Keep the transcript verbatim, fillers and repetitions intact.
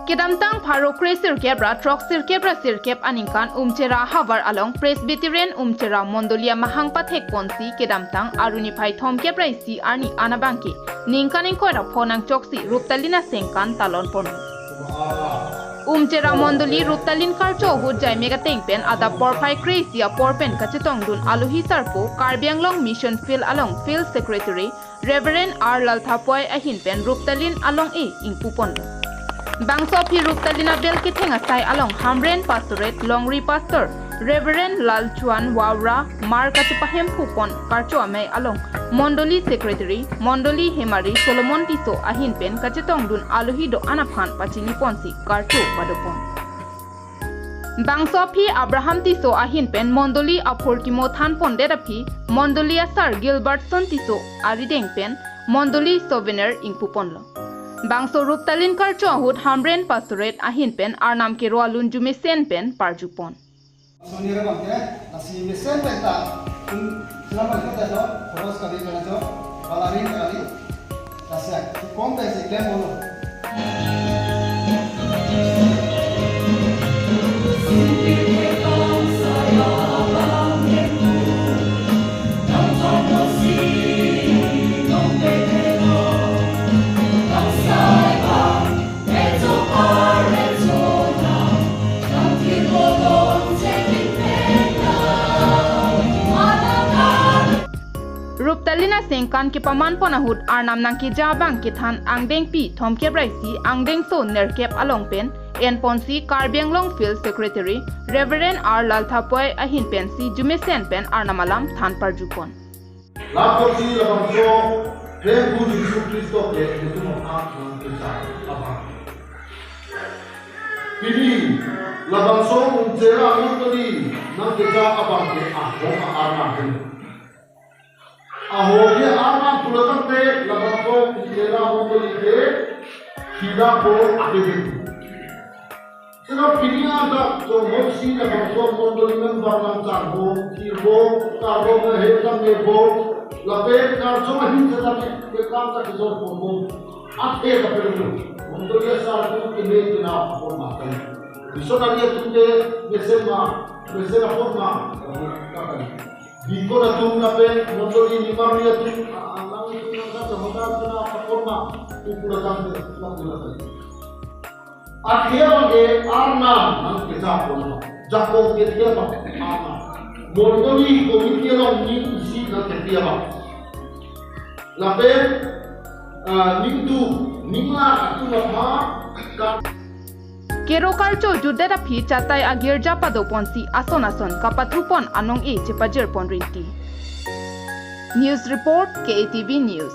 Kedamtang pharo kre sirkep ra throk sirkep ra sirkep aningkan Umchera havar along Presbyterian Umchera Mondoli amahang pathek ponsi kedamtang Aruni phai thomkep ra isi arni anabangke ningkan ingkoi ra pho nangchoksi Ruptalin asengkan talon pon. Umchera Mondoli Ruptalin karcho ahut jaimek ateng pen adap porphai kre isi apor pen kachetongdun alohi sarpo Karbi Anglong Mission Field along Field Secretary Reverend R Lalthapoi ahin pen Ruptalin along-e ingpu pon. Bangso aphi Ruptalin abel ketheng asai along Hamren Pastorate Longri Pastor Reverend Lalchuan Wawra mar kachepahemphu pon karcho amei along Mondoli Secretary Mondoli Hemari Solomon Tisso ahin pen kachetongdun alohi do-an aphan pachini ponsi karcho pado pon. Bangso aphi Abraham Tisso ahin pen Mondoli aphurkimo than pondet aphi Mondoli asar Gilbertson Tisso arideng pen Mondoli souvenir ingpu ponlo. Bangso Ruptalin karcho ahut Hamren Pastorate ahin pen Arnam kero alun jumesen pen parju pon. Sonira bangke, nasi mesen pen ta, hmm, selama kita jo, terus kali kena jo, kalarin kali, nasi, kom pen si klem bolo. Ruptalin asengkan kepaman pon ahut Arnam nangkeja abang kethan angdengpi thomkep ra isi angdengso nerkep along pen en ponsi Karbi Anglong Field Secretary Reverend R Lalthapoi ahin pensi jumesen pen Arnam alam than parju pon. Lapusi labangso Prabhu Jisu Khristo ke itum aphan nangkeja abang. Pini labangso Umchera Mondoli nangkeja abang ke ahok a-Arnam he. Ahok ke Arnam pulo tangte labangso Umchera Mondoli ke hida po akebeng. Sena pini adak chomotsi labangso Mondoli member nangcharbo, kirbo, karbo, mehe tame bo, lapen karcho ahin setame kekam ta kisor pombo. Athe ta pelu. Mondoli asar tu keme kena apor matan. Missionary atum ke mesen ma, mesen apor ma, kapan. Deacon atum lapen Mondoli nimari atum, a-, alang atum nangkachamata kena apor ma, upura tangte, lapura tangte. Athe abang ke Arnam nangkeja pon. Jakong ke athe abang Arnam. Mondoli committee along ning isi nangkepi abang. Lapen, ah, ningduk, ninglak atum aphan ka- Kero karcho jutdet aphi chatai agirja pado ponsi ason ason kapathu pon anong-e chepajir pon rinti. News report, K A T V News.